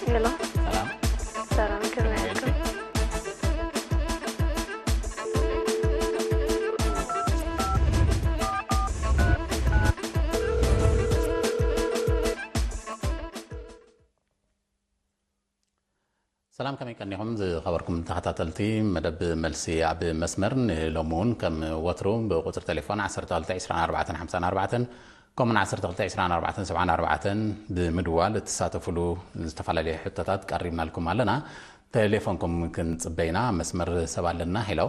ሄሎ፣ ሰላም። ሰላም፣ ከመይ ኣለኩም? ሰላም፣ ከመይ ቀኒኹም ዝኸበርኩም ተኸታተልቲ መደብ መልሲ ኣብ መስመር? ንሎሚ እውን ከም ወትሩ ብቁፅሪ ቴሌፎን ዓሰርተ ክልተ ዕስራን ኣርባዕተን ሓምሳን ኣርባዕተን ከምኡን ዓሰርተ ክልተ ዕስራን ኣርባዕተን ሰብዓን ኣርባዕተን ብምድዋል እትሳተፉሉ ዝተፈላለዩ ሕቶታት ቀሪብናልኩም ኣለና። ቴሌፎንኩም ክንፅበይና መስመር ሰብ ኣለና። ሄሎ፣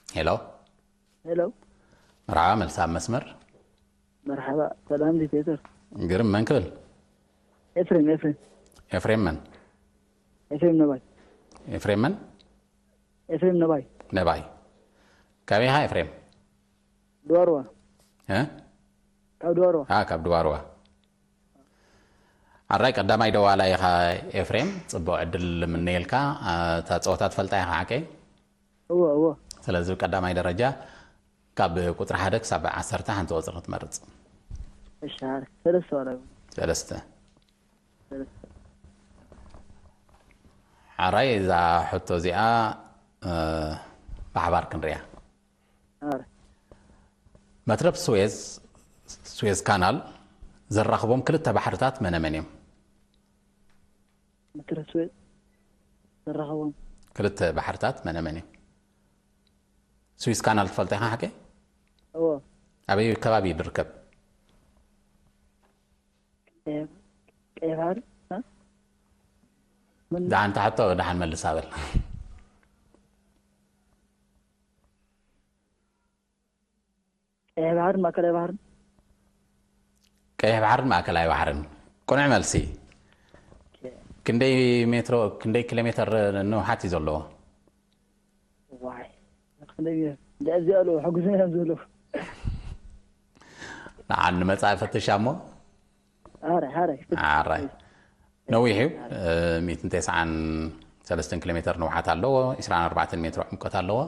ሄሎ። ሄሎ፣ መርሓባ፣ መልሲ ኣብ መስመር። መርሓባ። ሰላም ዲክቴተር። ግርም፣ መን ክብል? ኤፍሬም፣ ኤፍሬም፣ ኤፍሬም መን? ኤፍሬም ነባይ፣ ኤፍሬም መን? ኤፍሬም ነባይ። ነባይ። ካበይ ኢኻ ኤፍሬም? ድዋርዋ፣ እ? ካብ ድዋርዋ። አ፣ ካብ ድዋርዋ። ኣራይ፣ ቀዳማይ ደዋላ ኢኻ ኤፍሬም፣ ጽቡቕ ዕድል ንምነየልካ። አ፣ እታ ጸወታ ትፈልጣ ኢኻ ሓቀይ? እዎ፣ እዎ። ስለዚ ቀዳማይ ደረጃ ካብ ቁጽሪ ሓደ ክሳብ ዓሰርተ ሓንቲ ቁጽሪ ክትመርጽ። እሺ፣ ሓረ ሰለስተ ዋላ ይሁን። ሰለስተ። ሰለስተ። ሓራይ፣ እዛ ሕቶ እዚኣ፣ እ፣ ብሓባር ክንሪኣ። ሓረ መትረብ ስዌዝ፣ ስዌዝ ካናል ዘራኽቦም ክልተ ባሕርታት መነ መን እዮም? መትረብ ስዌዝ ዘራኽቦም። ክልተ ባሕርታት መነ መን እዮም? ስዊዝ ካናል ትፈልጣ ኢኻ ሓቀይ? እዎ። ኣበይ ከባቢ እዩ ዝርከብ? ቀይ-፣ ቀይ ባህር፣ እ? ምን? ደሓን፣ እታ ሕቶ ደሓን መልሳ በል። ቀይ ባህርን ማእከላይ ባህርን። ቀይሕ ባሕርን ማእከላይ ባሕርን። ቅኑዕ መልሲ። ክንደይ ሜትሮ፣ ክንደይ ኪሎ ሜተር ንውሓት እዩ ዘለዎ? ዋይ፣ ክንደይ ሜትር? እንደ እዚኣ ኣለዉ፣ ሕጉስ እዮም ዘለዉ። ንዓን ንመጻኢ ፈትሻ እሞ። ሓረ፣ ሓረ። ኣራይ። ነዊሕ እዩ። እ፣ ሚእትን ተስዓን ሰለስተን ኪሎ ሜተር ንውሓት ኣለዎ፣ ዕስራን ኣርባዕተን ሜትሮ ዕምቆት ኣለዎ።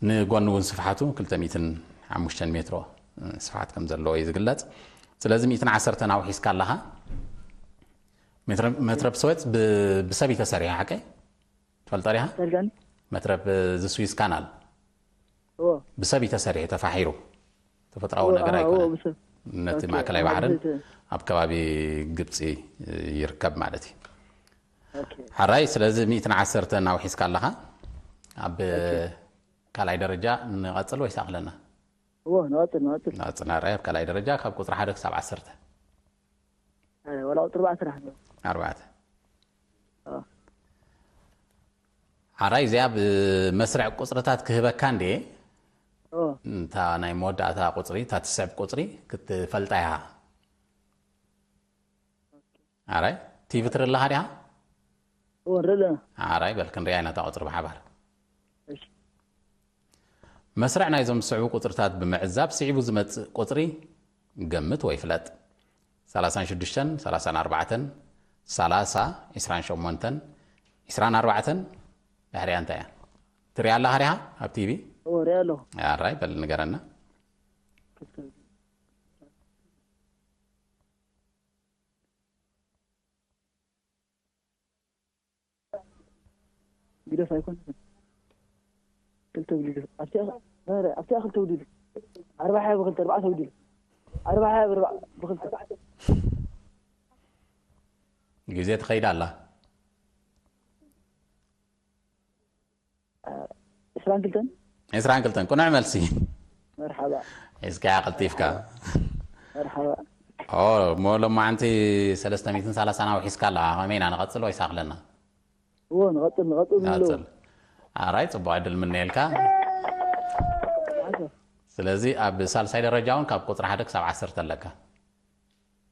ንጎኒ እውን ስፍሓቱ ክልተ ሚእትን ሓሙሽተን ሜትሮ፣ እ፣ ስፍሓት ከም ዘለዎ እዩ ዝግለጽ። ስለዚ ሚእትን ዓሰርተን ኣውሒስካ ኣለኻ። መትረ-፣ መትረብ ስዌዝ ብ-፣ ብሰብ እዩ ተሰሪሑ ሓቀይ? ትፈልጦ ዲኻ? ተርጋኒ? መትረብ፣ እ፣ እዚ ስዊዝ ካናል እዎ። ብሰብ እዩ ተሰሪሑ፣ ተፋሒሩ። ተፈጥሮኣዊ እዎ፣ ነገር ኣዎ፣ ኣይኮነን። ብሰብ። ነቲ ኦኬ፣ ማእከላይ ኣዎ፣ ባሕርን ብሰብ። ኣብ ከባቢ ግብፂ፣ እ፣ ይርከብ ማለት እዩ። ኦኬ። ሓራይ፣ ስለዚ ሚእትን ዓሰርተን ኣውሒስካ ኣለኻ። ኣብ፣ እ፣ ኦኬ። ካልኣይ ደረጃ ንቐጽል ወይስ ኣኽለና? እዎ፣ ንቐጽል፣ ንቐጽል። ንቐጽል። ሓራይ፣ ኣብ ካልኣይ ደረጃ ካብ ቁጽሪ ሓደ ክሳብ ዓሰርተ። ኣረ፣ ወላ ቁጽሪ ኣርባዕተ ራሕሎ። ኣርባዕተ። ኣዎ። ሓራይ፣ እዚኣ ብመስርዕ ቁጽርታት ክህበካ እንዴ? እዎ። እንታ ናይ መወዳእታ ቁጽሪ፣ እታ ትስዕብ ቁጽሪ ክትፈልጣ ኢኻ። ሓራይ፣ ቲቪ ትርኢ ኣለኻ ዲኻ? እዎ፣ ንርኢ ኣለና። ሓራይ፣ በል ክንሪኣ ኢና እታ ቁጽሪ ብሓባር። እሺ። መስርዕ ናይዞም ዝስዕቡ ቁጽርታት ብምዕዛብ ስዒቡ ዝመጽእ ቁጽሪ ገምት ወይ ፍለጥ። ሰላሳን ሽዱሽተን፣ ሰላሳን ኣርባዕተን፣ ሰላሳ፣ ዕስራን ሸሞንተን፣ ዕስራን ኣርባዕተን፣ ድሕሪኣ እንታይ እያ? ትሪኣ ኣለኻ ዲኻ ኣብ ቲቪ? እዎ፣ ሪኣ ኣለኹ። ኣራይ፣ በል ንገረና። ግደፍ ኣይኮነን። ክልተ ብግደፍ። ኣብቲኣ፣ ኧረ፣ ኣብቲኣ ክልተ ብግደፍ። ኣርባዓ ብክልተ፣ ኣርባዕተ ብግደፍ። ኣርባዓ ብኣርባዕ-፣ ብክልተ። ግዜ ትኸይድ ኣላ። ዕስራን ክልተን። ዕስራን ክልተን። ቅኑዕ መልሲ። መርሓባ። ሒዝካያ ቀልጢፍካ። መርሓባ። ኦ፣ እሞ ሎማዓንቲ ሰለስተ ሚእትን ሰላሳን ኣውሒስካ ኣለኻ። ከመይ ኢና ንቐጽል ወይስ ኣኽለና? እዎ፣ ንቐጽል፣ ንቐጽል ንብሎ። ቀጽል። ኣራይ፣ ጽቡቕ ዕድል ምነየልካ። ስለዚ ኣብ ሳልሳይ ደረጃ እውን ካብ ቁጽሪ ሓደ ክሳብ ዓሰርተ ኣለካ።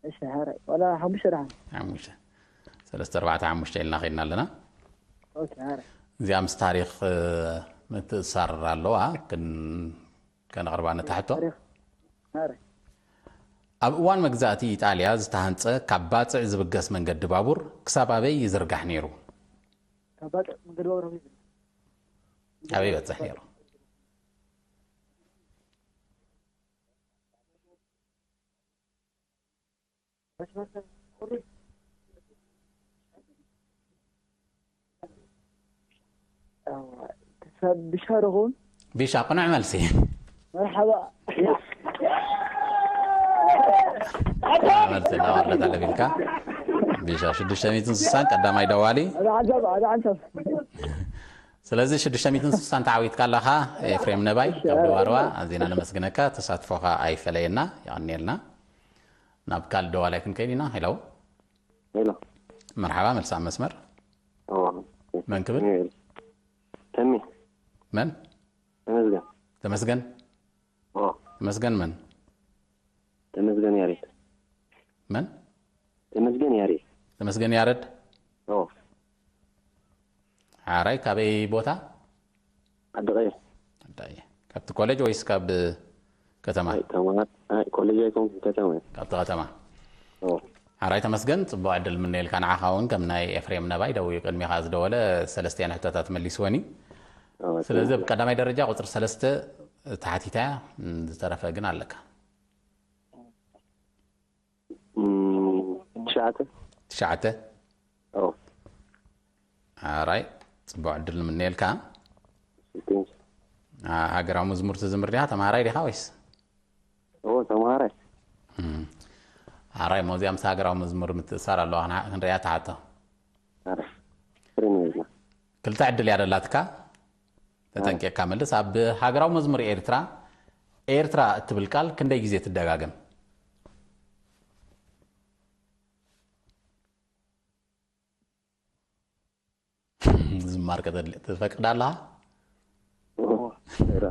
እሺ፣ ሓራይ። ዋላ ሓሙሽተ ደሓን። ሓሙሽተ። ሰለስተ፣ ኣርባዕተ፣ ሓሙሽተ ኢልና ኸይድና ኣለና። ኦኬ፣ ሓራይ። እዚኣ ምስ ታሪኽ፣ እ፣ ምትእሳር ኣለዋ። ክን-፣ ከነቕርባ ነታ ሕቶ። ታሪኽ። ሓራይ። ኣብ እዋን መግዛእቲ ኢጣልያ ዝተሃንጸ ካብ ባጽዕ ዝብገስ መንገዲ ባቡር ክሳብ ኣበይ ይዝርጋሕ ነይሩ? ካብ ባጽዕ መንገዲ ባቡር ኣበይ? ኣበይ ይበጽሕ ነይሩ? ቢሻ ዶ ኸውን? ቢሻ ቅኑዕ መልሲ። መርሓባ። መልሲ እናወረደት ኣለቢልካ። ቢሻ ሽዱሽተ ሚእትን ስሳን ቀዳማይ ደዋሊ። ስለዚ ሽዱሽተ ሚእትን ስሳን ተዓዊትካ ኣለኻ። ኤፍሬም ነባይ ካብ ደዋርዋ ኣዚና ነመስግነካ። ተሳትፎኻ ኣይፈለየና፣ የቐንየልና። ናብ ካልእ ደዋላይ ክንከይድ ኢና። ሄሎ። ሄሎ። መርሓባ፣ መልሲ ኣብ መስመር። መን ክብል? ተሚ። መን? ተመስገን። ተመስገን? ተመስገን መን? ተመስገን ያሬድ። መን? ተመስገን ያሬድ። ተመስገን ያረድ? ሓራይ፣ ካበይ ቦታ? ዓዲ ቀይሕ። ዓዲ ቀይሕ። ካብቲ ኮሌጅ ወይስ ካብ ከተማ? ኣይ፣ ተማሃር-፣ ኣይ፣ ኮሌጅ ኣይኮንኩን፣ ከተማ እየ። ካብቲ ከተማ። ኦ። ሓራይ ተመስገን፣ ጽቡቕ ዕድል ምነየልካ። ንዓኻ እውን ከም ናይ ኤፍሬም ነባይ ደዊኡ ቅድሚኻ ዝደወለ ሰለስቲኣን ሕቶታት መሊስወን እዩ። ኦ፣ ስለዚ ኣብ ቀዳማይ ደረጃ ቁጽሪ ሰለስተ ተሓቲታ እያ፣ እም፣ ዝተረፈ ግን ኣለካ። እም፣ ትሽዓተ። ትሽዓተ? ኦ። ኣራይ፣ ጽቡቕ ዕድል ንምነየልካ። ቴንክ። አ፣ ሃገራዊ መዝሙር ትዝምር ዲኻ? ተምሃራይ ዲኻ ወይስ? ኦ፣ ተምሃራይ። እም። ኣራይ፣ ሞዚያ ምስ ሃገራዊ መዝሙር ምትእሳር ኣለዋ። ክና-፣ ክንሪኣ ትሓቶ። ኣረ፣ ፍሬም የብልና። ክልተ ዕድል እያ ደላትካ። ተጠንቂቕካ መልስ። ኣብ ሃገራዊ መዝሙር ኤርትራ፣ ኤርትራ እትብል ቃል ክንደይ ግዜ ትደጋገም? ዝማር ከተድሊ ትፈቅድ ኣለኻ? እዎ፣ ይራ።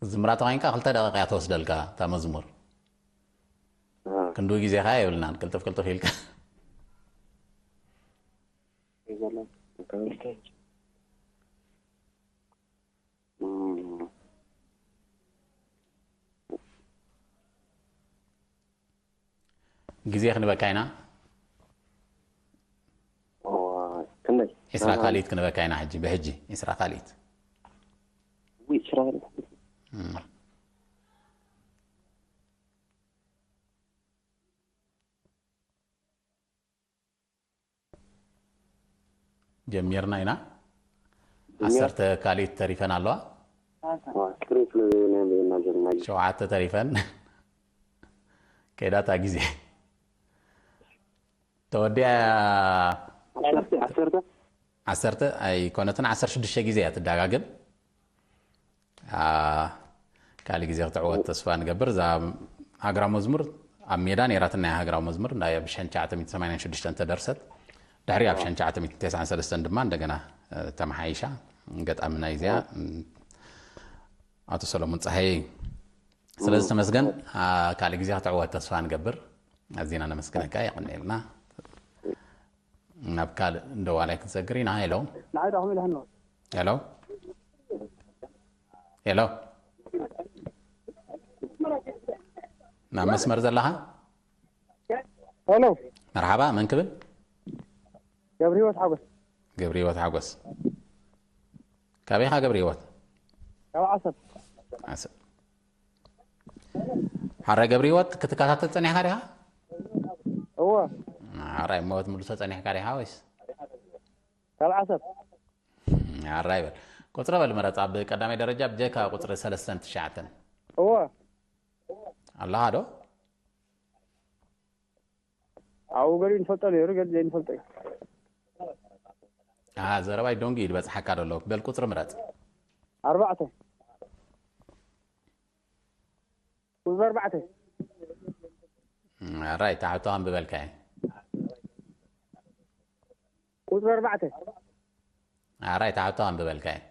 ዝምራ ተኾይንካ ክልተ ደቂቃ እያ ትወስደልካ እታ መዝሙር። አ። ክንድኡ ግዜ ኸኣ የብልናን፣ ቅልጥፍ ቅልጥፍ ኢልካ። ይዘለን። እም። ግዜ ክንበካ ኢና። ኦ፣ ክንደይ? ዒስራ ካልኢት ክንበካ ኢና ሕጂ፣ ብሕጂ ዒስራ ካልኢት። ዊ፣ ዒስራ ካልኢት። እም። ጀሚርና ኢና። ጀሚር-፣ ዓሰርተ ካልኢት ተሪፈን ኣለዋ። ዋ፣ ስክሪን ስለ ዘይብልና ኢና ጀሚርና። ሸውዓተ ተሪፈን። ከይዳ እታ ግዜ። ተወዲኣ። ዓሰርተ፣ ዓሰርተ? ዓሰርተ ኣይኮነትን፣ ዓሰርተ ሽዱሽተ ግዜ እያ ትደጋግም። አ፣ ካልእ ግዜ ክትዕወት ተስፋ ንገብር። እዛ ሃገራዊ መዝሙር ኣብ ሜዳ ነይራትና እያ፣ ሃገራዊ መዝሙር ናይ ኣብ ሸሕን ትሽዓተ ሚእትን ሰማንያን ሽዱሽተን ተደርሰት። ድሕሪ ኣብ ሸሕን ትሽዓተ ሚእትን ተስዓን ሰለስተን ድማ እንደገና፣ እ፣ ተመሓይሻ። ገጣሚ ናይ እዚኣ፣ እ፣ ኣቶ ሰሎሞን ጸሃየ እዩ። ስለዚ ተመስገን፣ አ፣ ካልእ ግዜ ክትዕወት ተስፋ ንገብር። ኣዚና ነመስግነካ፣ የቐንየልና። ናብ ካልእ እንደዋላይ ክንሰግር ኢና። ሄሎ። ንዓይ ዳኹም ኢልሃኖ። ሄሎ። ሄሎ። ናብ መስመር ዘለኻ? ሄሎ። መርሓባ፣ መን ክብል? ገብረ ህይወት ሓጎስ። ገብረ ህይወት ሓጎስ። ካበይ ኢኻ ገብረ ህይወት? ካብ ዓሰብ። ዓሰብ። ሓራይ ገብረ ህይወት ክትከታተል ጸኒሕካ ዲኻ? እወ። ሓራይ እሞ ትምልሶ ጸኒሕካ ዲኻ ወይስ? ካብ ዓሰብ። ሓራይ በል። ቁጽሪ በል ምረጽ። ኣብ ቀዳማይ ደረጃ ብጀካ ቁጽሪ ሰለስተን ትሽዓተን። እወ። ኣለኻ ዶ? ኣብኡ ገሊኡ ንፈልጦ ነይሩ፣ ገሊኡ ዘይንፈልጦ እዩ። ኣሃ፣ ዘረባይ ደንጉዩ እዩ ዝበጽሓካ ዘሎ። በል ቁጽሪ ምረጽ። ኣርባዕተ። ቁጽሪ ኣርባዕተ። እም፣ ራይት፣ ሕቶ ኣንብበልካ እየ። ቁጽሪ ኣርባዕተ። ራይት፣ ሕቶ ኣንብበልካ እየ።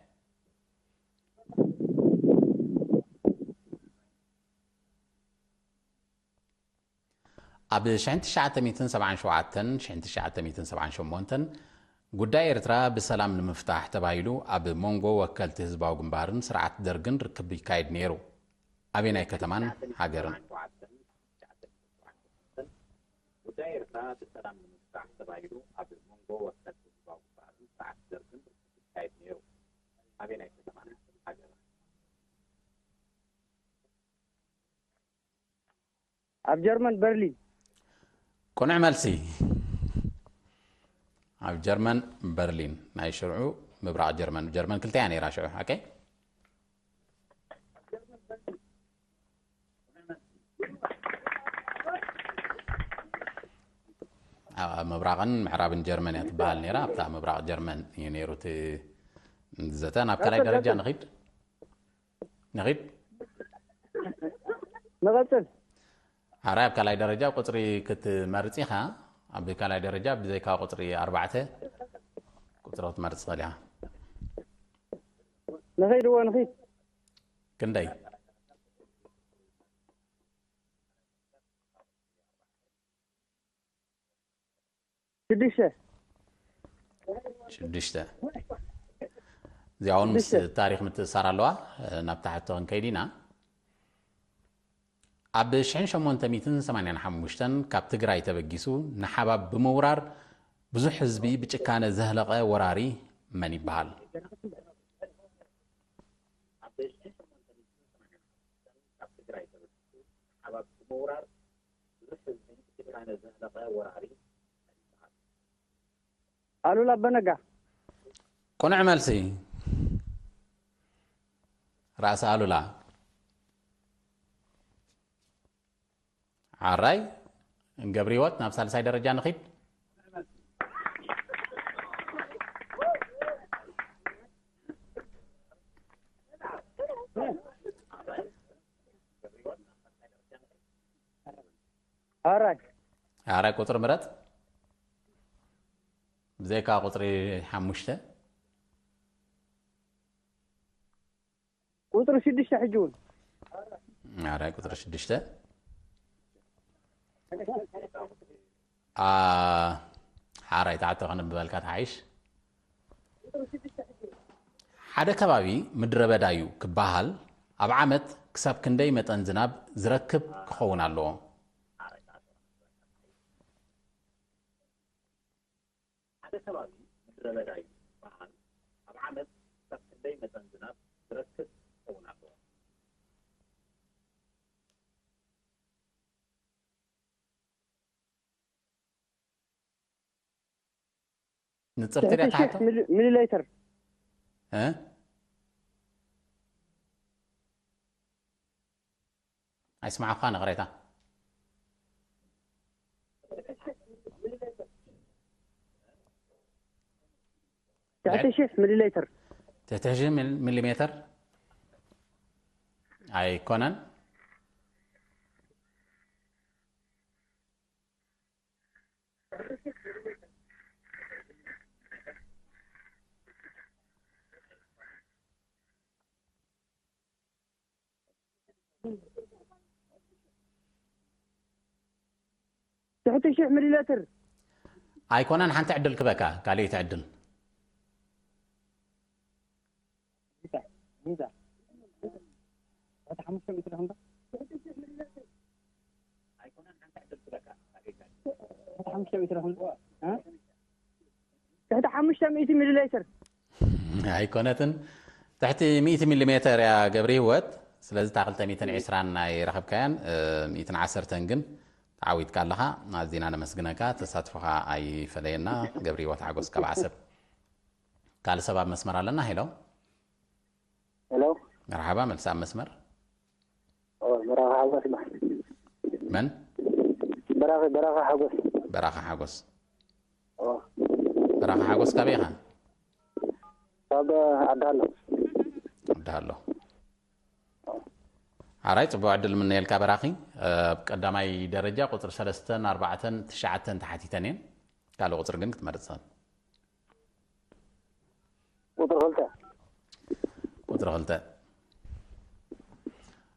ኣብ ሽሕን ትሽዓተ ሚእትን ሰብዓን ሸውዓተን፣ ሽሕን ትሽዓተ ሚእትን ሰብዓን ሸሞንተን ጉዳይ ኤርትራ ብሰላም ንምፍታሕ ተባሂሉ ኣብ መንጎ ወከልቲ ህዝባዊ ግንባርን ስርዓት ደርግን ርክብ ይካየድ ነይሩ። ኣበየናይ ከተማን ሃገርን? ጉዳይ ኤርትራ ብሰላም ንምፍታሕ ተባሂሉ ኣብ መንጎ ወከልቲ ህዝባዊ ግንባርን ስርዓት ደርግን ርክብ ይካየድ ነይሩ። ኣበየናይ ከተማን ሃገርን? ኣብ ጀርመን በርሊን። ቅኑዕ መልሲ። ኣብ ጀርመን በርሊን ናይ ሽርዑ ምብራቕ ጀርመን። ጀርመን ክልተያ ነይራ ሽዑ። ኦኬ። ኣብ ምብራቕን ምዕራብን ጀርመን እያ ትበሃል ነይራ። ኣብታ ምብራቕ ጀርመን እዩ ነይሩ እቲ ዘተ። ናብ ካልኣይ ደረጃ ንኺድ። ንኺድ። ንቐጽል። ሓራይ ኣብ ካልኣይ ደረጃ ቁጽሪ ክትመርጽ ኢኻ። ኣብ ካልኣይ ደረጃ ብዘይካ ቁጽሪ ኣርባዕተ ቁጽሪ ክትመርጽ ትኽእል ኢኻ። ንኸይድ እዎ ንኺድ። ክንደይ? ሽዱሽተ። ሽዱሽተ። እዚኣ እውን ምስ ታሪኽ ምትእሳር ኣለዋ። ናብ ታሕቲ ክንከይድ ኢና። ኣብ ሽሕን ሸሞንተ ሚእትን ሰማንያን ሓሙሽተን ካብ ትግራይ ተበጊሱ ንሓባብ ብምውራር ብዙሕ ህዝቢ ብጭካነ ዘህለቐ ወራሪ መን ይበሃል? ኣሉላ ኣባነጋ። ቅኑዕ መልሲ። ራእሲ ኣሉላ። ሓራይ ገብረ ህይወት፣ ናብ ሳልሳይ ደረጃ ንኺድ። ሓራይ። ሓራይ ቁጽሪ ምረጽ። ብዘይካ ቁጽሪ ሓሙሽተ። ቁጽሪ ሽዱሽተ ሕጂ እውን። ሓራይ ቁጽሪ ሽዱሽተ። ኣ፣ ሓራይ ታሕቲ ከነንብበልካ ትሓይሽ። ሓደ ከባቢ ምድረ በዳ እዩ ክበሃል ኣብ ዓመት ክሳብ ክንደይ መጠን ዝናብ ዝረክብ ክኸውን ኣለዎ? ሓደ ከባቢ ምድረ በዳ እዩ ክበሃል ኣብ ዓመት ክሳብ ክንደይ መጠን ዝናብ ዝረክብ ክኸውን ኣለዎ? ንጽርቲ ድያ ትሓቶ? ሚሊ ሌተር። እ? ኣይስማዕኳ ንቕሬታ። ትሕቲ ሽሕ ሚሊ ሌተር። ትሕቲ ሽሕ ሚሊ ሜተር ኣይኮነን። ትሕቲ ሽሕ ሚሊ ሌተር። ኣይኮነን፣ ሓንቲ ዕድል ክበካ፣ ካልኣይቲ ዕድል። ትሕቲ ሓሙሽተ ሚእቲ ሚሊ ሌተር። ኣይኮነትን። ትሕቲ ሚእቲ ሚሊ ሜተር እያ ገብረ ህይወት። ስለዚ እታ ክልተ ሚእትን ዕስራን ኣይረኸብካያን፣ እ፣ ሚእትን ዓሰርተን ግን ተዓዊትካ ኣለኻ። ኣዚና ነመስግነካ። ተሳትፎኻ ኣይፈለየና። ገብረ ህይወት ሓጎስ ካብ ዓሰብ። ካልእ ሰብ ኣብ መስመር ኣለና። ሄሎ። ሄሎ። መርሓባ፣ መልሲ ኣብ መስመር። ኦ፣ በራኻ ሓጎስ ይበሃል። መን? በራኺ፣ በራኻ ሓጎስ። በራኻ ሓጎስ። ኦ። በራኻ ሓጎስ ካበይ ኢኻ? ካብ ዓዲ ሃሎ። ዓዲ ሃሎ። ሓራይ ጽቡቕ ዕድል ምነየልካ በራኺ። ኣብ ቀዳማይ ደረጃ ቁጽሪ ሰለስተን ኣርባዕተን ትሽዓተን ተሓቲተን እየን። ካልእ ቁጽሪ ግን ክትመርጽ ትኽእል። ቁጽሪ ክልተ። ቁጽሪ ክልተ።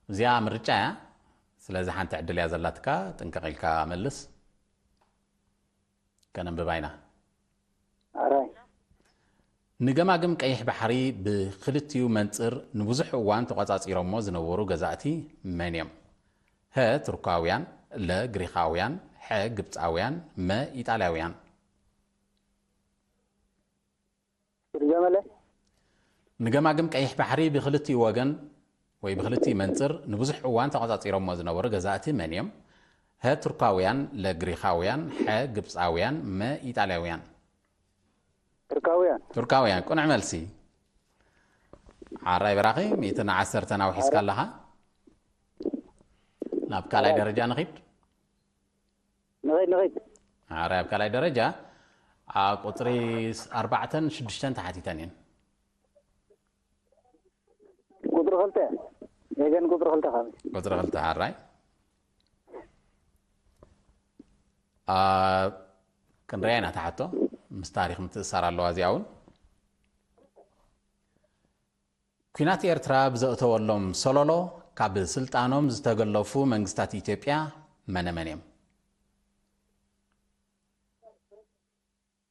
እዚኣ ምርጫ እያ። ስለዚ ሓንቲ ዕድል እያ ዘላትካ፣ ጥንቅቕ ኢልካ መልስ። ከነንብባ ኢና። ኣራይ። ንገማግም ቀይሕ ባሕሪ ብኽልቲኡ መንጽር ንብዙሕ እዋን ተቖጻጺሮሞ ዝነበሩ ገዛእቲ መን እዮም? ሀ፣ ቱርካውያን፣ ለ፣ ግሪኻውያን፣ ሐ፣ ግብጻውያን፣ መ፣ ኢጣልያውያን። ትርገመለ። ንገማግም ቀይሕ ባሕሪ ብኽልቲኡ ወገን ወይ ብኽልቲኡ መንጽር ንብዙሕ እዋን ተቖጻጺሮሞ ዝነበሩ ገዛእቲ መን እዮም? ሀ ቱርካውያን፣ ለ ግሪኻውያን፣ ሐ ግብፃውያን፣ መ ኢጣልያውያን። ቱርካውያን። ቱርካውያን። ቅኑዕ መልሲ። ዓራይ በራኺ፣ ሚእትን ዓሰርተን ኣውሒስካ ኣለኻ። ናብ ካልኣይ ደረጃ ንኺድ። ንኸይድ ንኸይድ። ዓራይ ኣብ ካልኣይ ደረጃ፣ ኣ፣ ቁፅሪ ኣርባዕተን ሽዱሽተን ተሓቲተን እየን። ቁፅሪ ክልተ። ኤገን ቁፅሪ ክልተ ካብ። ቁፅሪ ክልተ። ዓራይ። ኣ፣ ክንሪኣ ኢና እታ ሕቶ። ምስ ታሪኽ ምትእሳር ኣለዋ እዚኣ እውን። ኲናት ኤርትራ ብዘእተወሎም ሰለሎ ካብ ስልጣኖም ዝተገለፉ መንግስታት ኢትዮጵያ መነ መን እዮም?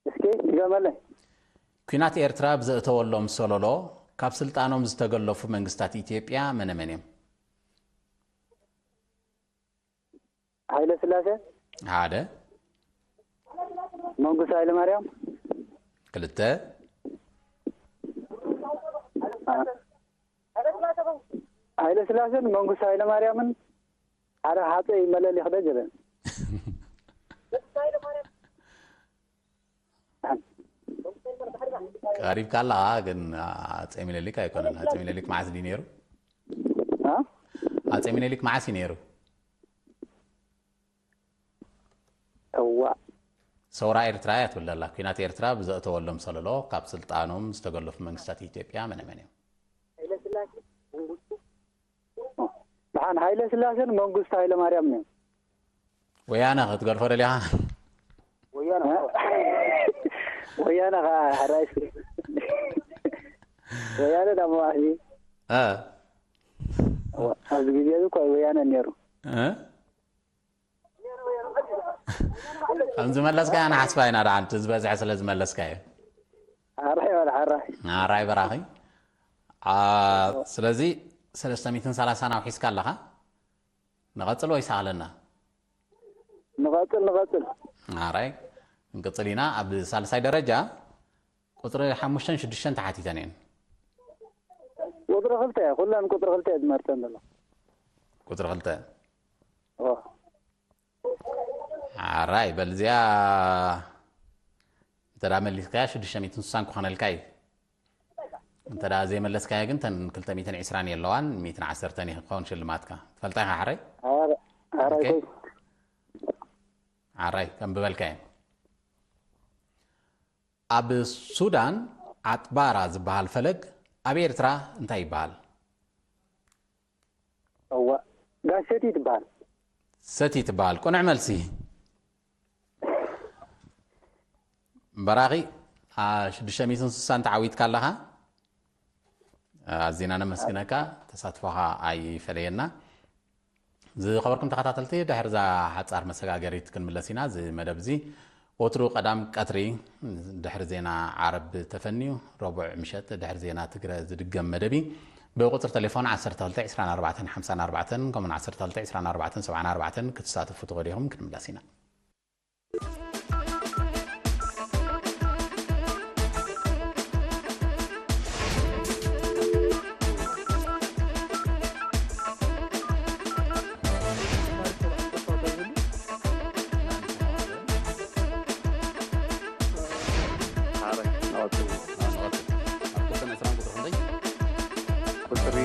እስኪ ድገመለይ። ኲናት ኤርትራ ብዘእተወሎም ሰለሎ ካብ ስልጣኖም ዝተገለፉ መንግስታት ኢትዮጵያ መነ መን እዮም? ሃይለ ስላሴ። ሓደ። መንግስቱ ሃይለ ማርያም። ክልተ። ሃይለ ስላሴን መንግስቱ ሃይለ ማርያምን ሓደ ሃፀይ መለሊኽ ዶ ገለ። ቀሪብካ ኣለኻ ግን፣ ኣጼ ሚኒሊክ ኣይኮነን። ኣጼ ሚኒሊክ መዓስ ድዩ ነይሩ? አ? ኣጼ ሚኒሊክ መዓስ እዩ ነይሩ? እዋ። ሰውራ ኤርትራ እያ ትብል ዘላ። ኲናት ኤርትራ ብዘእተወሎም ሰለሎ ካብ ስልጣኖም ዝተገለፉ መንግስታት ኢትዮጵያ መነ መን እዮም? ደሓን ሃይለ ስላሴን መንግስቱ ሃይለ ማርያም እዮም። ወያነ ክትገድፎ ደሊኻ? ወያነ ከዓ ሕራይ እስኪ። ወያነ ዳሞ ኣህሊ። እ። ኣብዚ ግዜ እዚ እኮ ወያነ ነይሩ። እ? ከም ዝመለስካዮ ንሓስባ ኢና ደሓን፣ እቲ ዝበዝሐ ስለ ዝመለስካዮ። ሕራይ ወላ ሕራይ። ሕራይ በራኺ። ኣ፣ ስለዚ ሰለስተ ሚእትን ሰላሳን ኣውሒስካ ኣለኻ። ንቐጽል ወይስ ኣለና? ንቐጽል፣ ንቐጽል። ሕራይ። ክንቅጽል ኢና። ኣብ ሳልሳይ ደረጃ ቁጽሪ ሓሙሽተን ሽዱሽተን ተሓቲተን እየን። ቁጽሪ ክልተ እየ፣ ኩለን ቁጽሪ ክልተ እየ ዝመርጸን ዘሎ። ቁጽሪ ክልተ። ኦ። ሕራይ፣ በል እዚኣ እንተ ደኣ መሊስካያ ሽዱሽተ ሚእትን ስሳን ክኾነልካ እዩ። እንተ ደኣ ዘይመለስካያ ግን ተን ክልተ ሚእትን ዕስራን የለዋን፣ ሚእትን ዓሰርተን እዩ ክኸውን ሽልማትካ። ትፈልጣ ኢኻ ሕራይ? ኧረ፣ ኧረ ኦኬ። ኣይኮይ። ሕራይ፣ ከንብበልካ እየ። ኣብ ሱዳን ዓጥባራ ዝበሃል ፈለግ ኣብ ኤርትራ እንታይ ይበሃል? እዋ፣ ጋሽ ሰቲ ትበሃል። ሰቲ ትበሃል። ቅኑዕ መልሲ። በራኺ፣ ኣ፣ ሽዱሽተ ሚእትን ስሳን ተዓዊትካ ኣለኻ። ኣዚና ነመስግነካ። ተሳትፎኻ ኣይፈለየና። ዝኸበርኩም ተኸታተልቲ፣ ድሕሪ እዛ ሓጻር መሰጋገሪት ክንምለስ ኢና። እዚ መደብ እዚ ወትሩ ቀዳም ቀትሪ ድሕሪ ዜና ዓረብ ተፈንዩ፣ ረቡዕ ምሸት ድሕሪ ዜና ትግረ ዝድገም መደብ እዩ። ብቁጽሪ ቴሌፎን ዓሰርተ ክልተ ዕስራን ኣርባዕተን ሓምሳን ኣርባዕተን ከምኡውን ዓሰርተ ክልተ ዕስራን ኣርባዕተን ሰብዓን ኣርባዕተን ክትሳተፉ ትኽእሉ ኢኹም። ክንምለስ ኢና። ቁፅሪ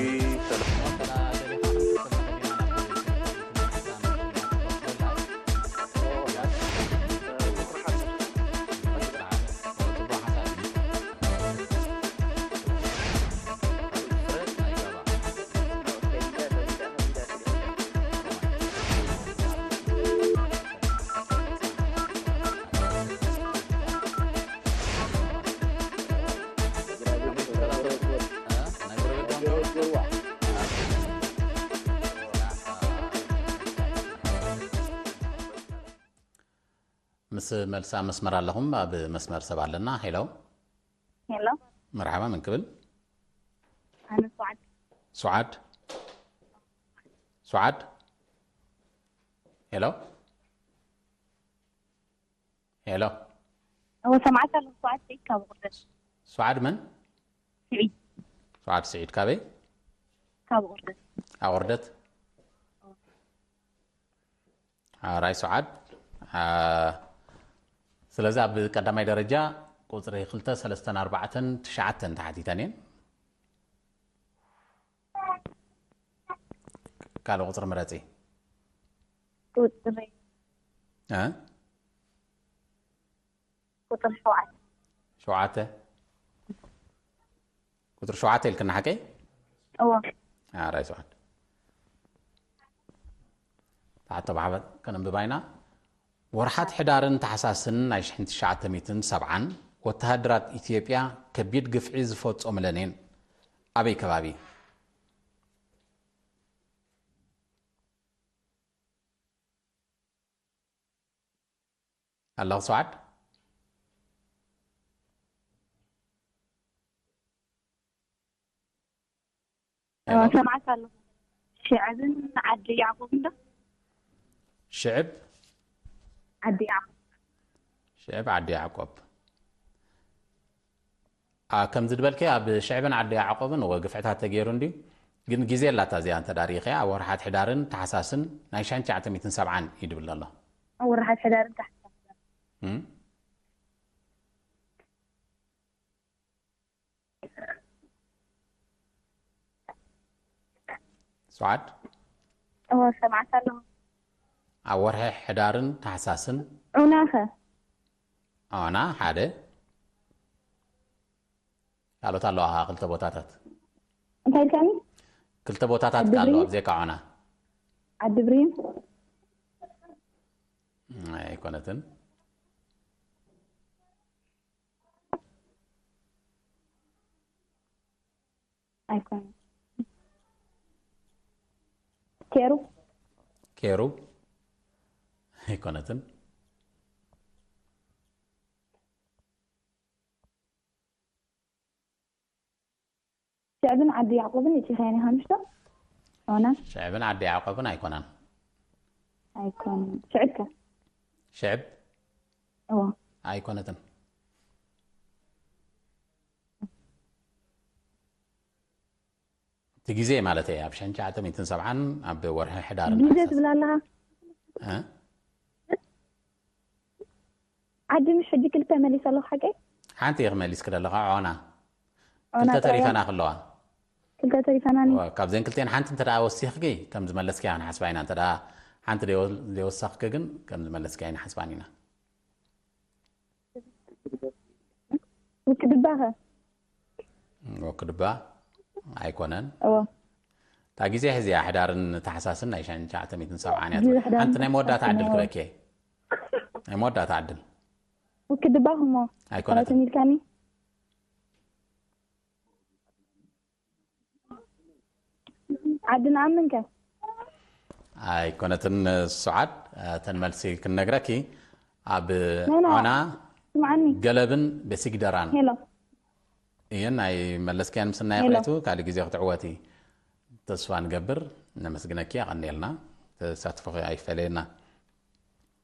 ምስ መልሲ ኣብ መስመር ኣለኹም። ኣብ መስመር ሰብ ኣለና። ሄሎ። ሄሎ። መርሓባ፣ መን ክብል? ኣነ ሱዓድ። ሱዓድ። ሱዓድ። ሄሎ። ሄሎ። እወ፣ ሰምዓካ ኣለኹ። ሱዓድ ስዒድ ካብ ቁርደሽ። ሱዓድ መን? ስዒድ። ሱዓድ ስዒድ ካበይ? ካብ ቁርደሽ። ኣቑርደት። ራይ ሰዓድ። ስለዚ ኣብ ቀዳማይ ደረጃ ቁፅሪ ክልተ፣ ሰለስተን ኣርባዕተን ትሽዓተን ተሓቲተን እየን። ካልእ ቁፅሪ ምረፂ። ቁፅሪ እ? ቁፅሪ ሸውዓተ። ሸውዓተ። ቁፅሪ ሸውዓተ ኢልክና ሓቀይ? እዎ። ራይ ሰዓድ። ተሓቶ ብሓበን ከነንብባ ኢና። ወርሓት ሕዳርን ታሕሳስን ናይ ሽሕን ትሽዓተ ሚእትን ሰብዓን ወተሃደራት ኢትዮጵያ ከቢድ ግፍዒ ዝፈፀሙለን እየን። ኣበይ ከባቢ? ኣለኹ ሰዓድ? ሰማዕካ ኣለኹ። ሽዕብን ዓዲ ያዕቆብ እንዶ? ሽዕብ ዓዲ ያዕቆብ። ሽዕብ ዓዲ ያዕቆብ። ኣ፣ ከምዚ ዝበልከ ኣብ ሽዕብን ዓዲ ያዕቆብን እወ ግፍዕታት ተገይሩ እንድዩ። ግን ግዜ ኣላታ እዚኣ እንተ ዳሪኸያ ኣብ ወርሓት ሕዳርን ታሕሳስን ናይ ሽሕን ትሽዓተ ሚእትን ሰብዓን እዩ ድብል ዘሎ። ወርሓት ሕዳርን ታሕሳስን። እም? ሰዓድ እወ ሰማዕካ ኣለኹ። ኣብ ወርሒ ሕዳርን ታሕሳስን ዑናኸ? ኦና ሓደ ካልኦት ኣለዋ ክልተ ቦታታት እንታይ ኢልካኒ? ክልተ ቦታታት ዓዲ ኣለዋ ብሪም? ብዘይካ ዖና ዓዲ ብሪም? ኣይኮነትን። ኣይኮነን። ኬሩ? ኬሩ ኣይኮነትን። ሽዕብን ዓዲ ያዕቆብን እቲኻኒ ሓምሽተ? ኦና? ሽዕብን ዓዲ ያዕቆብን ኣይኮናን። ኣይኮነን። ሽዕብከ? ሽዕብ እዎ። ኣይኮነትን። እቲ ግዜ ማለት እየ ኣብ ሽሕን ትሽዓተ ሚእትን ሰብዓን ኣብ ወርሒ ሕዳር ግዜ ትብል ኣለኻ? እ? ዓዲ ምሽ ሕጂ ክልተ መሊስ ኣለኹ ሓቀይ? ሓንቲ እየ ክመሊስ ክደለኻ ዖና ዖና ክልተ ጥራይ ተሪፈና ክለዋ ክልተ ተሪፈናኒ። እዋ፣ ካብዘን ክልተን ሓንቲ እንተ ደኣ ወሲኽኪ ከም ዝመለስኪያ ክንሓስባ ኢና። እንተ ደኣ ሓንቲ ዘይወ- ዘይወሰኽኪ ግን ከም ዝመለስኪያ ኣይንሓስባን ኢና። ውክድባኸ? ወክድባ ኣይኮነን። እዎ። እታ ግዜ ሕዚያ ሕዳርን ታሕሳስን ናይ ሽሕን ትሽዓተ ሚእትን ሰብዓን እያ ግዜ ትብል። ሕዳርን ሓንቲ ናይ መወዳእታ ታሕሳስን ዕድል እዎ። ክበኪ ናይ መወዳእታ ዕድል ውክድባኹ እሞ ኣይኮነትን። ኮነትን ኢልካኒ? ዓዲ ንኣምን ከ? ኣይኮነትን። ሰዓድ እተን መልሲ ክንነግረኪ ኣብ ኖ፣ ኖ። ዖና ስምዓኒ። ገለብን በሲግደራን ሄሎ። እየን። ናይ መለስክያን ምስናይ ሄሎ። ክእለቱ ካልእ ግዜ ክትዕወቲ ተስፋ ንገብር። ነመስግነኪ፣ ኣቐንየልና። ተሳትፎኺ ኣይፈለየና።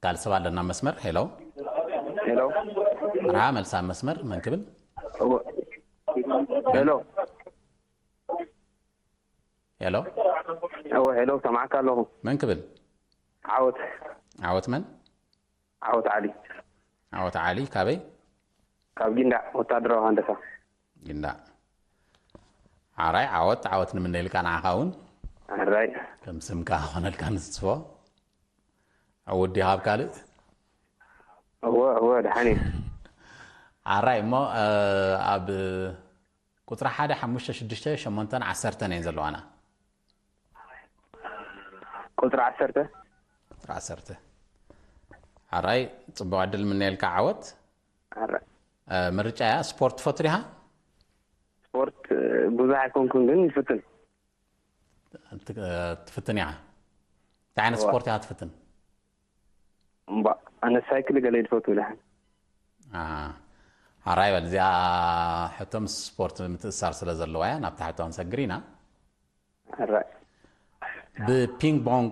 ካልእ ሰብ ኣለና መስመር። ሄሎ ሄሎ ራ መልሳ መስመር መን ክብል? ሄሎ ሄሎ እወ ሄሎ ሰማዕካ ኣለኹ። መን ክብል? ዓወት ዓወት መን? ዓወት ዓሊ ዓወት ዓሊ ካበይ? ካብ ጊንዳዕ ወታደራዊ ሃንደሳ። ጊንዳዕ። ሓራይ ዓወት ዓወት ንምነየልካ ንዓኻ እውን ኣራይ ከም ስምካ ኾነልካ ንስፎ። ዕውት ዲኻ ኣብ ካልእ? እወ እወ ደሓን እዩ። ሓራይ እሞ እ፣ ኣብ ቁፅሪ ሓደ ሓሙሽተ ሽዱሽተ ሸሞንተን ዓሰርተን እየን ዘለዋና። ቁፅሪ ዓሰርተ ቁፅሪ ዓሰርተ። ሓራይ ፅቡቕ ዕድል ምነየልካ ዓወት። ኣራይ እ፣ ምርጫ እያ። ስፖርት ትፈቱ ዲኻ? ስፖርት እ፣ ብዙሕ ኣይኮንኩን ግን ይፍትን። ት- ትፍትን ኢኻ? እንታይ ዓይነት እዋ። ስፖርት ኢኻ ትፍትን? እምባ ኣነ ሳይክል ገለ ይድፈቱ ደሓን። ኣሃ። ሓራይ በል እዚኣ ሕቶ ምስ ስፖርት ምትእሳር ስለ ዘለዋ እያ ናብታ ሕቶ ክንሰግር ኢና። ኣራይ ብፒንግ ቦንግ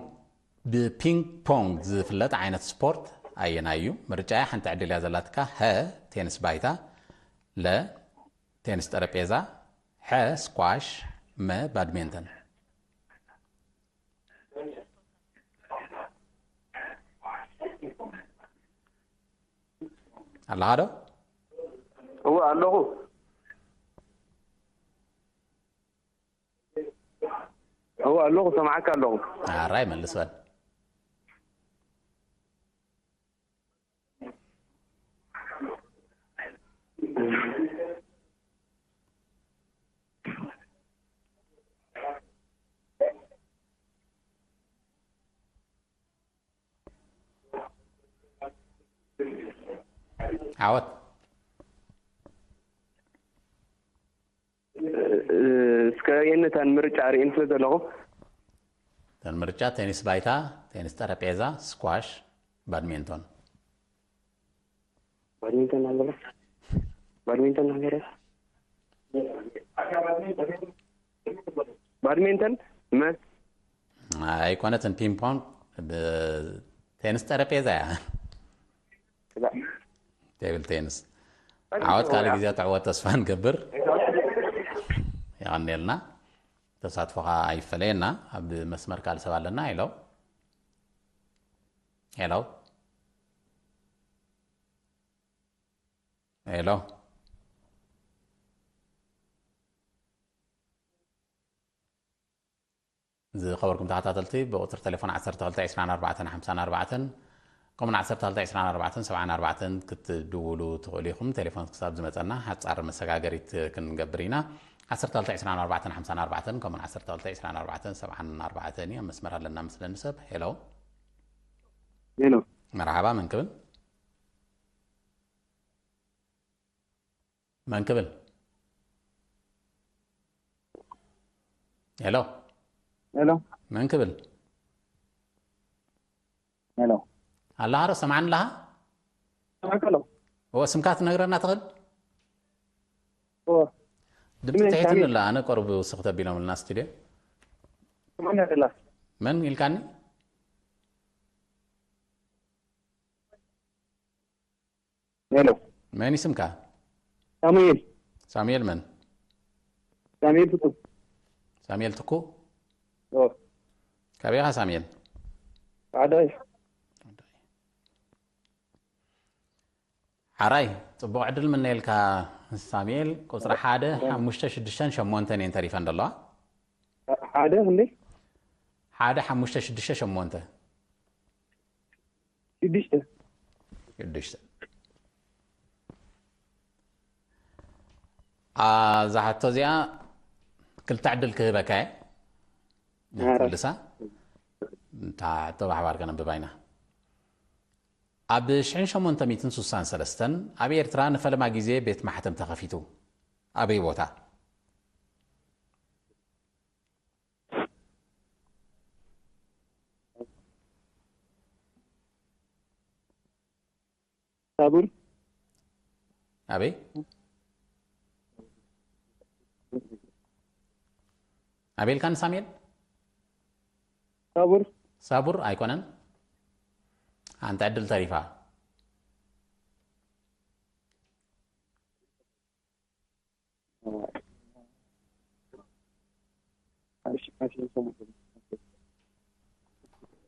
ብፒንግ ፖንግ ዝፍለጥ ዓይነት ስፖርት ኣየናይ እዩ? ምርጫ ሓንቲ ዕድል እያ ዘላትካ። ሀ ቴንስ ባይታ፣ ለ ቴንስ ጠረጴዛ፣ ሐ ስኳሽ፣ መ ባድሜንተን። ኣለኻ ዶ? እወ ኣለኹ። እወ ኣለኹ፣ ሰማዓካ ኣለኹ። ኣራይ መልስ በል። ዓወት። እስከ የእነታን ምርጫ ርእየን ስለ ዘለኹ። እተን ምርጫ ቴኒስ ባይታ፣ ቴኒስ ጠረጴዛ፣ ስኳሽ፣ ባድሚንቶን። ባድሚንተን ኣለዎ። ባድሚንተን ኣለዎ። ባድሚንተን መ- ኣይኮነትን፣ ፒንግ ፖንግ ብ- ቴኒስ ጠረጴዛ እያ። ቴብል ቴኒስ። ዓወት ካልእ ግዜ ትዕወት ተስፋ ንገብር። የቐንየልና። ተሳትፎኻ ኣይፈለየና። ኣብ መስመር ካልእ ሰብ ኣለና። ሄሎ። ሄሎ። ሄሎ። ዝኸበርኩም ተኸታተልቲ፣ ብቁፅሪ ቴሌፎን ዓሰርተ ክልተ ዕስራን ኣርባዕተን ሓምሳን ኣርባዕተን ከምኡን ዓሰርተ ክልተ ዕስራን ኣርባዕተን ሰብዓን ኣርባዕተን ክትድውሉ ትኽእሉ ኢኹም። ቴሌፎን ክሳብ ዝመፀና ሓፃር መሰጋገሪት ክንገብር ኢና። ዓሰርተ ክልተ ዕስራን ኣርባዕተን ሓምሳን ኣርባዕተን ከምኡን ዓሰርተ ክልተ ዕስራን ኣርባዕተን ሰብዓን ኣርባዕተን እዩ። ኣብ መስመር ኣለና መስለኒ ሰብ። ሄሎ። ሄሎ። መርሓባ፣ መን ክብል? መን ክብል? ሄሎ። ሄሎ። መን ክብል? ሄሎ። ኣለኻ ዶ? ሰማዕኒ ኣለኻ? ሰማዕካ ኣለኹ። እወ፣ ስምካ ትነግረና ትኽእል? እወ። ድምፂ ስመይ ትሕት ሳሚ። ንላ፣ ኣነ ቆርብ ውስኽ ተቢሎምልና ስቱድዮ። ሰማዕኒ ኣላ። መን ኢልካኒ? ሄሎ። መን እዩ ስምካ? ሳሙኤል። ሳሙኤል መን? ሳሙኤል ትኩ። ሳሙኤል ትኩ? ኦ። ካበይ ኢኻ ሳሙኤል? ዓዳይ። ሓራይ፣ ጽቡቕ ዕድል ምነየልካ ሳሙኤል። ቁጽሪ ሓደ፣ ሓሙሽተ፣ ሽዱሽተን ሸሞንተን እየን ተሪፈን ዘለዋ። ሓደ እንዴ? ሓደ፣ ሓሙሽተ፣ ሽዱሽተ፣ ሸሞንተ። ሽዱሽተ። ሽዱሽተ። ኣ፣ እዛ ሕቶ እዚኣ ክልተ ዕድል ክህበካ እየ። ኣረ። ትምልሳ? እታ ሕቶ ብሓባር ከነንብባ ኢና። ኣብ ሽሕን ሸሞንተ ሚእትን ሱሳን ሰለስተን ኣብ ኤርትራ ንፈለማ ግዜ ቤት ማሕተም ተኸፊቱ። ኣበይ ቦታ? ሳቡር። ኣበይ? ኣበይ ኢልካኒ ሳሙኤል? ሳቡር። ሳቡር ኣይኮነን። ሓንቲ ዕድል ተሪፋ።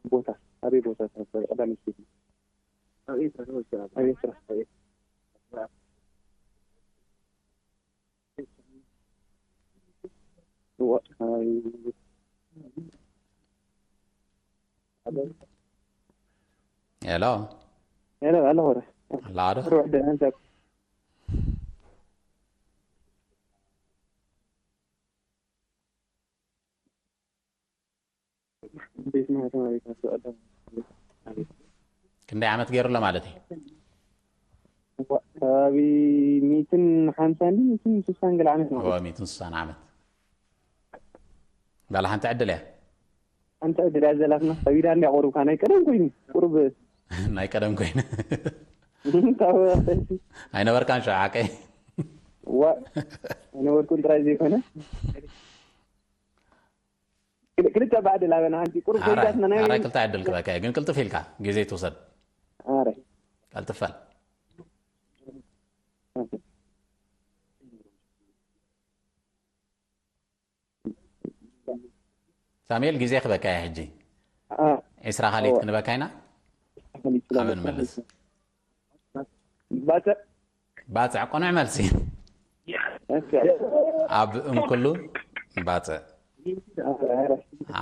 ቦታ ኣበይ ቦታ ተረፈ? ቀዳመ ስቴት ነው። ኣብ ኤርትራ ነው ወይስ ኣብ ኣብ ኤርትራ? ኣብ ኤርትራ። ዋ-፣ ኣይ-፣ ሄሎ። ሄሎ፣ ኣሎ ወረ። ኣላ ዶ? ሩዕ ደ-፣ ኣንተ ቤት ማህተም ኣቤት ኣስተዳደር። ክንደይ ዓመት ገይሩ ኣሎ ማለት እዩ? ከባቢ ሚእትን ሓምሳን ሚእትን ስሳን ገለ ዓመት ማለት እዎ፣ እዩ። ሚእትን ስሳን ዓመት። ባላ ሓንቲ ዕድል እያ። ሓንቲ ዕድል እያ ዘላትና። ከቢዳ እንድያ ቁሩብ፣ ካብ ናይ ቀደም ኮይኑ፣ ቁሩብ። ናይ ቀደም ኮይኑ። ካብ ኣይነበርካን ሸውዓቀይ? ዋ፣ ኣይነበርኩን ጥራይ ዘይኮነ። ክል-፣ ክልተ ባዕዲ ላበና ሓንቲ ቁሩብ ሓራይ፣ ዘይዳትና ናይ ሓራይ ክልተ ዕድል ክበካ እየ፣ ግን ቅልጥፍ ኢልካ ግዜ ትውሰድ። ሓራይ። ቀልጥፍ በል። ሳሙኤል፣ ግዜ ክበካ እየ ሕጂ። አ። ዒስራ ካልኢት እወ። ክንበካ ኢና። ካልኢት ኣበን ክንበካ። መልስ። ባጽዕ። ባጽዕ ቅኑዕ መልሲ። እሺ። ኣብ እንክሉ ባጽዕ።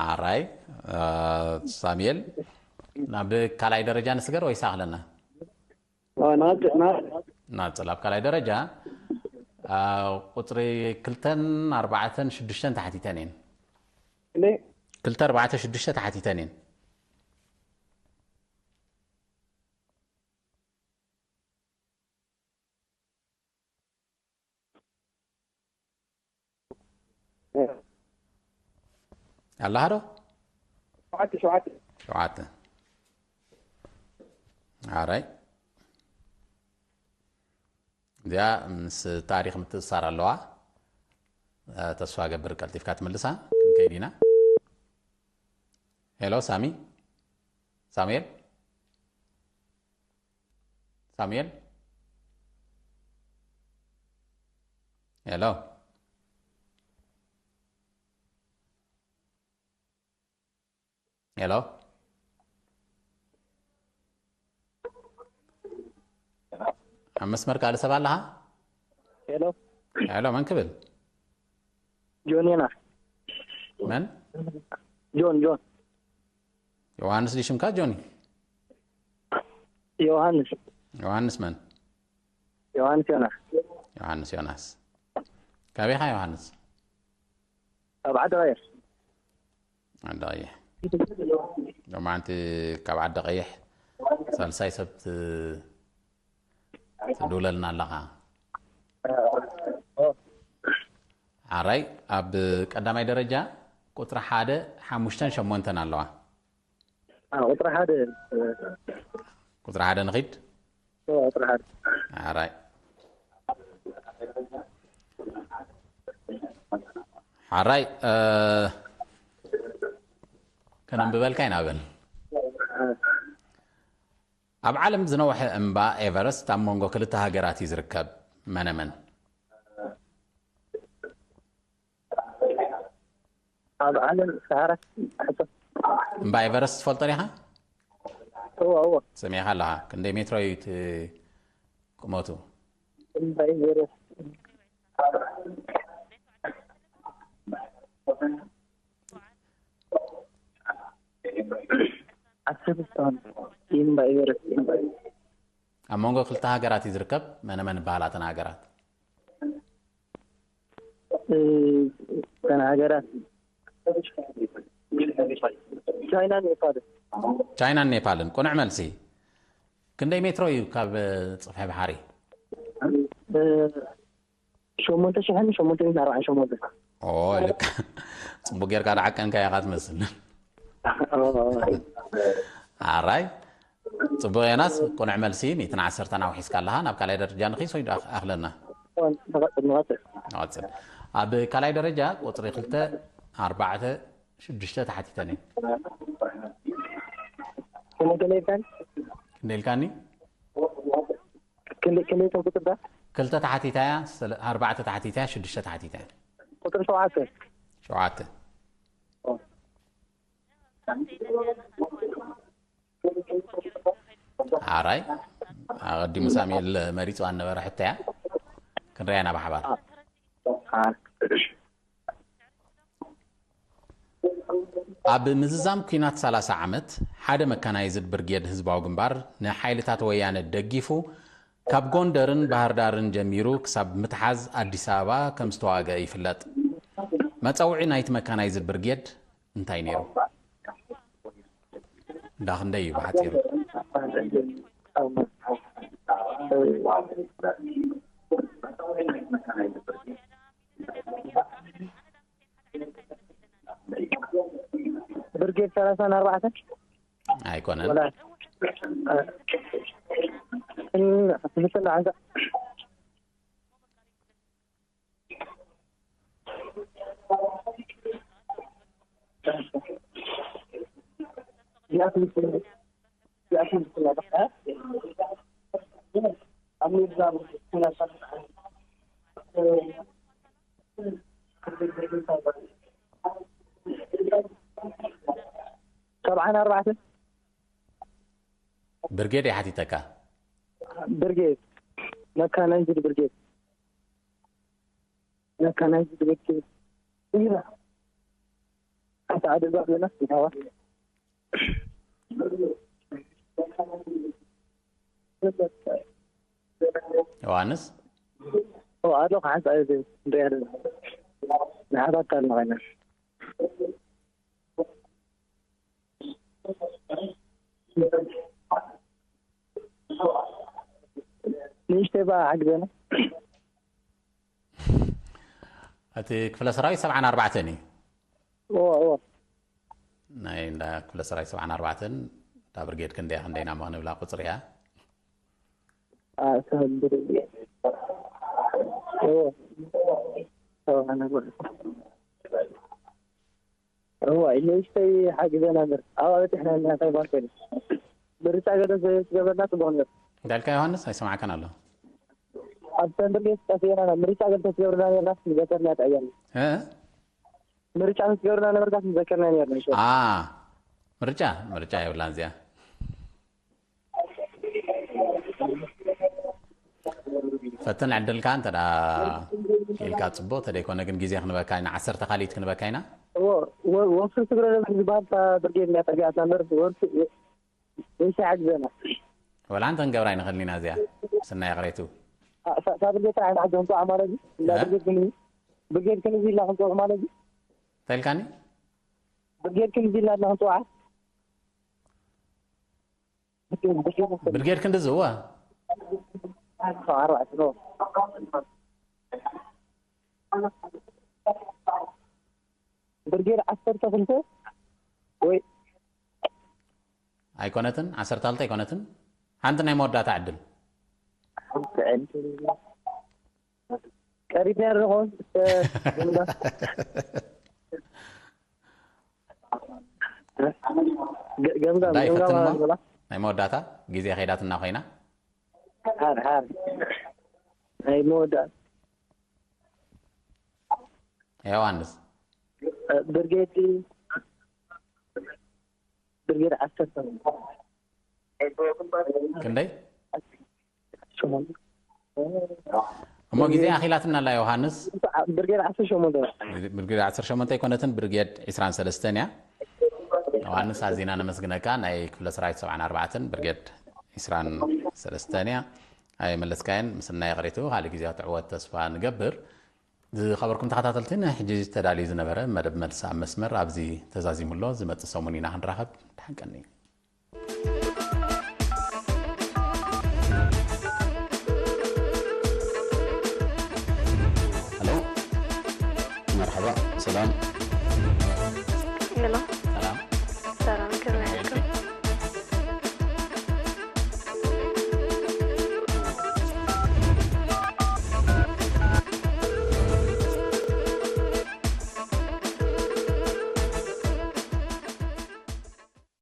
ኣራይ፣ እ፣ ሳሙኤል፣ ናብ ካልኣይ ደረጃ ንስገር ወይስ ኣኽለና? ኦ፣ ናጽ-፣ ናጽ-፣ ናጽል ኣብ ካልኣይ ደረጃ፣ እ፣ ቁጽሪ ክልተን ኣርባዕተን ሽዱሽተን ተሓቲተን እየን። እኔ ክልተ ኣርባዕተ ሽዱሽተ ተሓቲተን እየን። ኣለኻ ዶ? ሸውዓተ፣ ሸውዓተ። ሸውዓተ። ኣራይ። እዚኣ ምስ ታሪኽ ምትእሳር ኣለዋ። እ፣ ተስፋ ገብር ቀልጢፍካ ትምልሳ። ክንከይድ ኢና። ሄሎ ሳሚ። ሳሙኤል። ሳሙኤል። ሄሎ። ሄሎ። ኣብ መስመር ካልእ ሰብ ኣለኻ? ሄሎ። ሄሎ፣ መን ክብል? ጆን ዮናስ። መን? ጆን፣ ጆን። ዮሃንስ ድዩ ሽምካ? ጆኒ? ዮሃንስ። ዮሃንስ መን? ዮሃንስ ዮናስ። ዮሃንስ ዮናስ። ካበይ ኢኻ ዮሃንስ? ኣብ ዓዲ ቀይሕ። ዓዲ ቀይሕ። ሎማዓንቲ ካብ ዓዲ ቀይሕ ሳልሳይ ሰብ ት-፣ ትድውለልና ኣለኻ። ሓራይ፣ ኣብ ቀዳማይ ደረጃ ቁጽሪ ሓደ፣ ሓሙሽተን ሸሞንተን ኣለዋ። አ፣ ቁጽሪ ሓደ። ቁጽሪ ሓደ ንኺድ። ኦ፣ ቁጽሪ ሓደ። ሓራይ። ሓራይ፣ እ፣ ከነንብበልካ ኢና በል። ኣብ ዓለም ዝነውሐ እምባ ኤቨረስት ኣብ መንጎ ክልተ ሃገራት እዩ ዝርከብ። መነመን? ኣብ ዓለም ሰሃራ ሕቶ። እምባ ኤቨረስት ትፈልጦ ዲኻ? እዎ፣ እዎ። ሰሚዕኻ ኣለኻ? ክንደይ ሜትሮ እዩ እቲ ቁመቱ? እምባ ኤቨረስት። ዓሰርተ ስተሆን። እምባ ኤቨረስት። እምባ ኤቨረስት። ኣብ መንጎ ክልተ ሃገራት እዩ ዝርከብ። መነመን ይበሃላ እተን ሃገራት? እ፣ እተን ሃገራት ቻይናን ኔፓልን። ቻይናን ኔፓልን። ቅኑዕ መልሲ። ክንደይ ሜትሮ እዩ ካብ፣ እ፣ ጽፍሒ ባሕሪ? እ፣ ሸሞንተ ሽሕን ሸሞንተ ሚእትን ኣርባዓን ሸሞንተን። ኦ፣ ልክ። ጽቡቅ ጌርካ ደዓቀንካ ኢኻ ትመስል። ኣራይ። ጽቡቅ ዮናስ፣ ቅኑዕ መልሲ። ሚእትን ዓሰርተን ኣውሒስካ ኣለኻ። ናብ ካልኣይ ደረጃ ንኺድ ወይ ዶ ኣኽ-፣ ኣኽለና? ንቐጽል፣ ንቐጽል። ንቐጽል። ኣብ ካልኣይ ደረጃ ቁጽሪ ክልተ፣ ኣርባዕተ፣ ሽዱሽተ ተሓቲተን እየን። ከመይ፣ ከመይ ኢልካኒ? ክንደይ ኢልካኒ? ክንደይ፣ ክንደይ እተን ቁጽርታት? ክልተ ተሓቲታ እያ፣ ስለ-፣ ኣርባዕተ ተሓቲታ እያ፣ ሽዱሽተ ተሓቲታ እያ። ቁጽሪ ሸውዓተ። ሸውዓተ። ሓራይ፣ ኣቐዲሙ ሳሙኤል መሪጽዋ ዝነበረ ሕቶ እያ። ክንሪኣ ኢና ብሓባር። ኣብ ምዝዛም ኲናት ሰላሳ ዓመት፣ ሓደ መካናይዝድ ብርጌድ ህዝባዊ ግንባር ንሓይልታት ወያነ ደጊፉ ካብ ጎንደርን ባህር ዳርን ጀሚሩ ክሳብ ምትሓዝ ኣዲስ ኣበባ ከም ዝተዋግአ ይፍለጥ። መጸውዒ ናይቲ መካናይዝድ ብርጌድ እንታይ ነይሩ? እንዳ ክንደይ እዩ ብሓጺሩ? ብርጌድ ሰላሳን ኣርባዕተን? ኣይኮነን። ወላ፣ እ፣ ክልተ ዓንሳ። ሰብዓን ኣርባዕተን። ብርጌድ ይሓቲተካ። ብርጌድ። መካናይዝድ ብርጌድ፣ መካናይዝድ ብርጌድ። ይራ ኣታ ኣደጋ ብለና ይታዋ። ዮሃንስ ኦ ኣሎ ሓንሳ እዚ እንሪያ ኣለና። ንሓባካ ኣለና ኮይና። ንእሽተይ በኣ ሓግዘና። እቲ ክፍለ ሰራዊት ሰብዓን ኣርባዕተን እዩ። እዎ እዎ። ናይ እንዳ ክፍለ ሰራዊት ሰብዓን ኣርባዕተን እታ ብርጌድ ክንደያ ክንደይና እሞ ክንብላ ቁፅሪ እያ። ኣሰብር እዎ። ሰብዓን ኣርባዕተን እዋይ ንእሽተይ ሓግዘና እምበር ኣብኣ በፂሕና ኢና እንታይ ባር ኮይኑ ምርጫ ገለ ዝገበርና ፅቡቅ ነበር። እንዳልካ ዮሃንስ ኣይሰማዕካን ኣሎ። ኣብ ሰንደል ቤት ጠፊእና ኢና። ምርጫ ገለ ተትገብርና ነርና ንዘከርና ጠያኒ እ? ምርጫ ምስ ገብርና ነበርካ ንዘከርና ነርና። አ ምርጫ ምርጫ የብላን እዚኣ። ፈትን ዕድልካ እንተ ደኣ ኢልካ ጽቡቅ፣ ተደይኮነ ግን ግዜ ክንበካ ኢና፣ ዓሰርተ ካልኢት ክንበካ ኢና። ወፍሪ ትግረ ነበር ዝበሃል እታ ብርጌድ እያ ጠፊኣትና እምበር ወፍሪ ወይሲ ሓግዘና። ወላ እንተ ክንገብራ ኣይንኽእልን ኢና እዚኣ። ስናይ ቅሬቱ። እታ ብርጌድ ጥራሕ ኢና ሕጂ ክንፅዋዕ ማለት እዩ። እንዳ እ? ብርጌድ ግን ብርጌድ ክንዚ ኢልና ክንፅዋዕ ማለት እዩ። እንታይ ኢልካኒ? ብርጌድ ክንዚ ኢልና ኢልና ክንፅዋዓ ብርጌድ ክንድዚ እዋ ኣርባዕተ ነው። ብርጌድ ዓሰርተ ክልተ ወይ ኣይኮነትን፣ ዓሰርተ ክልተ ኣይኮነትን። ሓንቲ ናይ መወዳእታ ዕድል። ቀሪብና ንኾን ገምጋም እንታይ ገምጋም ፈትን እሞ? ኣበላ ናይ መወዳእታ ግዜ ከይዳትና ኮይና። ሓር ሓር ናይ መወዳእታ ዮሃንስ ብርጌድ ብርጌድ ዓሰርተ ክንደይ? ሸሞንተ እሞ ግዜ ኣኺላትና ኣላ ዮሃንስ። ብርጌድ ዓሰርተ ሸሞንተ ብርጌድ ዓሰርተ ሸሞንተ ኣይኮነትን፣ ብርጌድ ዕስራን ሰለስተን እያ። ዮሃንስ ኣዚና ነመስግነካ። ናይ ክፍለ ሰራዊት ሰብዓን ኣርባዕተን ብርጌድ ዕስራን ሰለስተን እያ። ኣይመለስካየን፣ ምስናይ ቅሬቱ ካልእ ግዜ ክትዕወት ተስፋ ንገብር። ዝኸበርኩም ተኸታተልቲ፣ ንሕጂ ተዳልዩ ዝነበረ መደብ መልሲ ኣብ መስመር ኣብዚ ተዛዚሙ ኣሎ። ዝመጽእ ሰሙን ኢና ክንራኸብ። ደሓን ቀኒ። ሄሎ፣ መርሓባ፣ ሰላም። ሄሎ፣